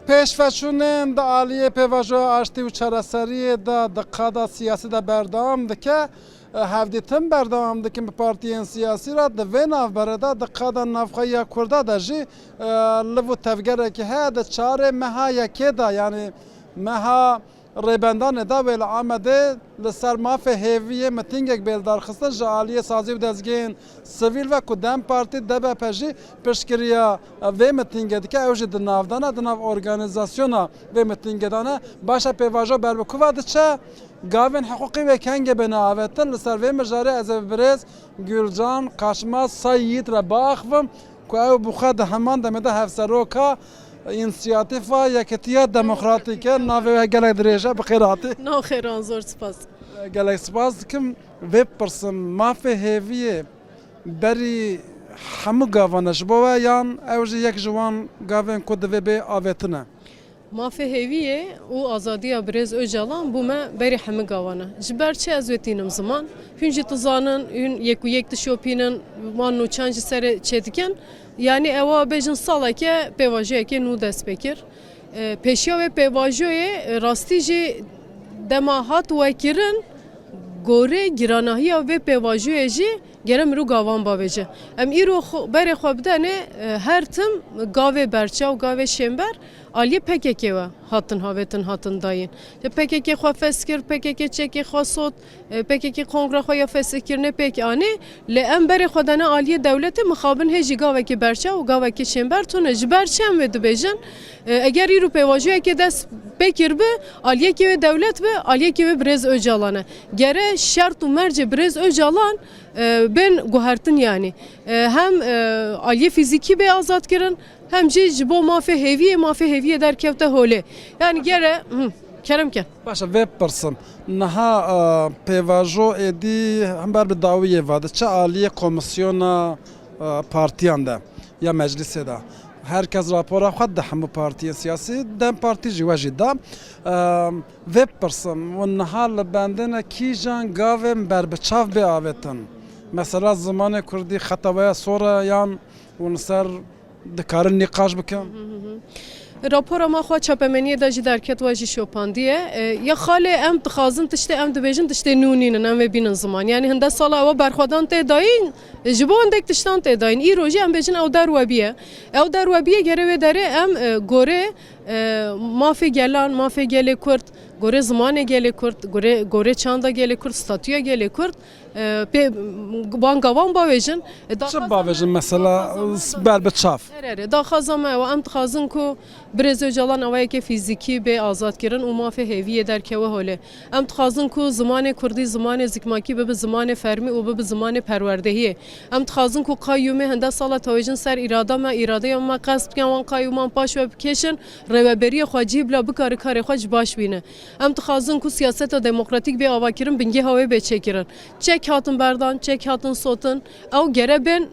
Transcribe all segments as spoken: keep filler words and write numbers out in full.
Pêşveçûnên di aliyê pêvajoya aştî û çareseriyê de di qada siyasî de berdewam dike. Hevdîtin berdewam dikin bi partiyên siyasî re. Di vê navberê de di qada navxweyiya Kurda de jî, e, liv û tevgerekî heye. Di çarê meha yekê de, yanî meha Rêbendanê de wê li Amedê li ser mafê hêviyê mitîngek bê lidarxistin ji aliyê sazî û dezgehên sivîl ve ku DEM Partî, D B P jî piştgiriya vê mitîngê dike. Ew jî di nav de ne, di nav organîzasyona vê mitîngê de ne. Baş e, pêvajo ber bi ku ve diçe? Gavên hiqûqî wê kengê bêne avêtin? Li ser vê mijarê ez ê bi birêz Gulcan Kaçmaz Sayîd re biaxivim ku ew bi xwe di heman demê de hevseroka Însiyatîfa Yekitiya Demokratîk e. Navê wê gelek dirêj e, bi xêr hatî. Nav xêran, zor spas. Gelek spas dikim. Vê bipirsim, mafê hêviyê berî hemû gavan e ji bo we, yan ew jî yek ji wan gavên ku divê bê avêtin e? Mafê hêviyê û azadiya birêz Ocalan bû me berî hemû gavan e. Ji ber çi ez wê tînim ziman? Hûn jî dizanin, hûn yek û yek dişopînin, wan nûçan ji serê çêdikin. Yanî ewa bêjin saleke pêvajoyeke nû dest pê kir. E, pêşiya wê pêvajoyê, e, rastî jî dema hat wekirin, gorê giranahiya vê pêvajoyê jî gere mirov gavan bavêje. Em îro xwe, berê xwe bidenê, e, her tim gavê berçav, gavê şênber aliyê P K K ve hatin havêtin, hatin dayîn. Ji P K K xwe fes kir, P K K çekê xwe sot, e, P K K kongra xwe ya fesihkirinê pêk anî. Lê em berê xwe dene aliyê dewletê, mixabin hê jî gavekê berçav û gavekê şênber tune. Ji ber çi em wê dibêjin? E, eger îro pêvajoyekê dest pê kirbi, aliyekê wê dewlet be, aliyekê wê birêz Ocalan e. Gere şert û mercê birêz Ocalan, e, bên guhertin yanî. E, hem, e, aliyê fîzîkî bê azadkirin, hem jî ji bo mafê hêviyê, mafê hêviyê derkewte holê. Yanî gere, hı, kerem ke. Baş e, vê bipirsim. Niha, e, pêvajo êdî hember bi dawiyê ve diçe aliyê komîsyona, e, partiyan de ya meclisê de. Her kes rapora xwe dide hemû partiyên siyasî, DEM Partî jî we jî da. E, vê bipirsim, hûn niha li bendê ne kîjan gavên berbiçav bê avêtin? Mesela zimanê kurdî xeta we ya sor e, yan hûn li ser dikarin nîqaş bikin? Rapora me xwe çapemeniyê de jî derket, we jî şopandiye. E, ya xalê, em dixwazin tiştê, em dibêjin tiştê nû nînin, em vê bînin ziman. Yanî hinde sala ewa berxwedan tê dayîn, ji bo hindek tiştan tê dayîn. Îro jî em bêjin ew derwe bîye. Ew derwe bîye, gere wê derê em, e, gorê, e, mafê gelan, mafê gelê Kurd, gorê zimanê gelê Kurd, gorê, gorê çanda gelê Kurd, statûya gelê Kurd, e, pê, van gavan bavêjin. E, çi daxwaza bavêjin me, mesela, daxwaza me, ber bi çav? Erê, erê, daxwaza me ew e, em dixwazin ku birêz Ocalan awayeke fîzîkî bê azadkirin û mafê hêviyê derkewe holê. Em dixwazin ku zimanê kurdî, zimanê zikmakî bibe zimanê fermî û bibe zimanê perwerdehiyê. Em dixwazin ku qayûmê hinde sala tawêjin ser îrada me, îradeya me qesp bikin, wan qayûman paş ve bikêşin, rêveberiyê xwe cî bila bikare karê xwe ji baş bîne. Em dixwazin ku siyaseta demokratîk bê avakirin, bingêha wê bê çêkirin. Çek hatin berdan, çek hatin sotin, ew gere bên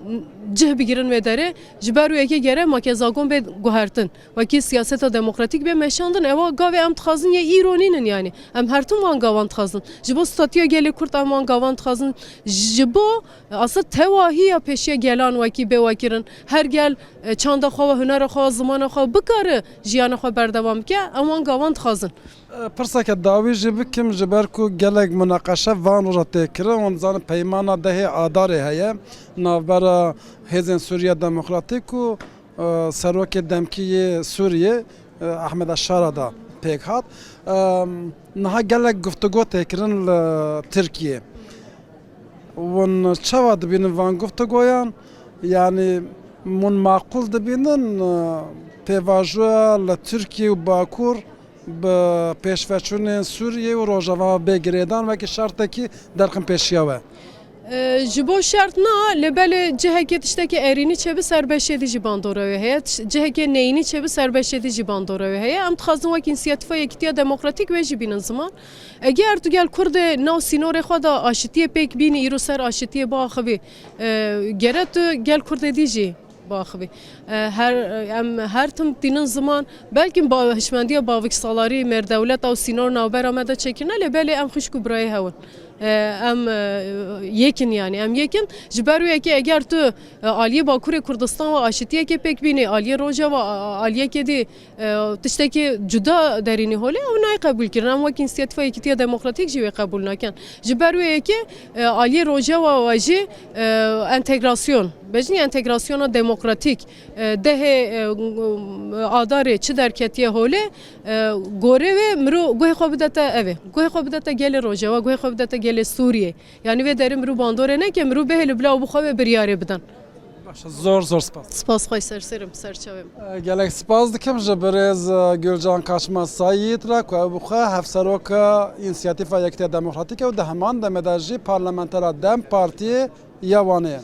cih bigirin wê derê, ji ber wê yekê gere makezagon bê guhertin. Wekî siyaseta demokratîk bê meşandin, ewa gavê em dixwazin yê îro nînin yanî. Em her tim wan gavan dixwazin. Ji bo statuya gelê Kurd em wan gavan dixwazin. Ji bo, e, asıl tewahiya pêşiya gelan wekî bê wekirin. Her gel, e, çanda xwe ve, hunera xwe ve, zimana xwe ve bikare jiyana xwe berdewam bike, em wan gavan dixwazin. E, pirseke dawî jî bikim, ji ber ku gelek munaqeşe van roja tê kirin, hûn dizanin peymana dehê Adarê heye, navbera Hêzên Sûriya Demokratîk û e, serokê demkî yê Sûriyê, e, Ehmed Eşara da pêk hat. E, niha gelek guftego tê kirin li Tirkiyê. Hûn çawa dibînin van guftegoyan? Yanî hûn maqûl dibînin, e, pêvajoya li Tirkiye û Bakur bi pêşveçûnên Sûriyê û Rojava bê girêdan wekî şertekî derxin pêşiya we? E, ji bo şert na, lê belê cihekê tiştekî erînî çêbi ser beşê dî jî bandora wê heye, tiş-, cihekê neyînî çêbi ser beşê dî jî bandora wê heye. Em dixwazin wek Însiyatîfa Yekîtiya Demokratîk wê jî bînin ziman. Eger tu gel Kurdê nav sînorê xwe de aşitiyê pêk bînî, îro ser aşitiyê biaxivî, e, gere tu gel Kurdê dî jî biaxivî. E, her, em her tim tînin ziman, belkî ba-, hişmendiya baviksalarî, mêrdewleta û sînor navbera me de çêkirine, lê belê em xwişk û birayê hew in. E, em, e, yek in, yanî em yek in. Ji ber wê yekê eger tu, e, aliyê Bakurê Kurdistan ve aşitiyekê pêk bînî, aliyê Rojava, a-, a-, aliyekê dî, e, tiştekî cuda derînî holê, ew nayê qebûl kirin. Em wek Însiyatîfa Yekîtiya Demokratîk jî wê qebûl nakin. Ji ber wê yekê, e, aliyê Rojava ve jî, e, entegrasyon, bejnî entegrasyona demokratîk, e, dehê, e, adarê çi derketiye holê, e, gorê wê mirov guhê xwe bidete evê. Guhê xwe bidete gelê Rojava, guhê xwe bidete gelê Sûriyê. Yanî vê derê mirov bandorê neke, mirov bihêle bila û bi xwe vê biryarê bidin. Baş e, zor zor spas. Spas xwe ser serim, ser çavê min. E, gelek spas dikim ji birêz, e, Gulcan Kaçmaz Sayît re ku ew bi xwe hevseroka Însiyatîfa Yekîtiya Demokratîk e û di heman demê de jî parlamentera DEM Partiyê ya Wanê ye.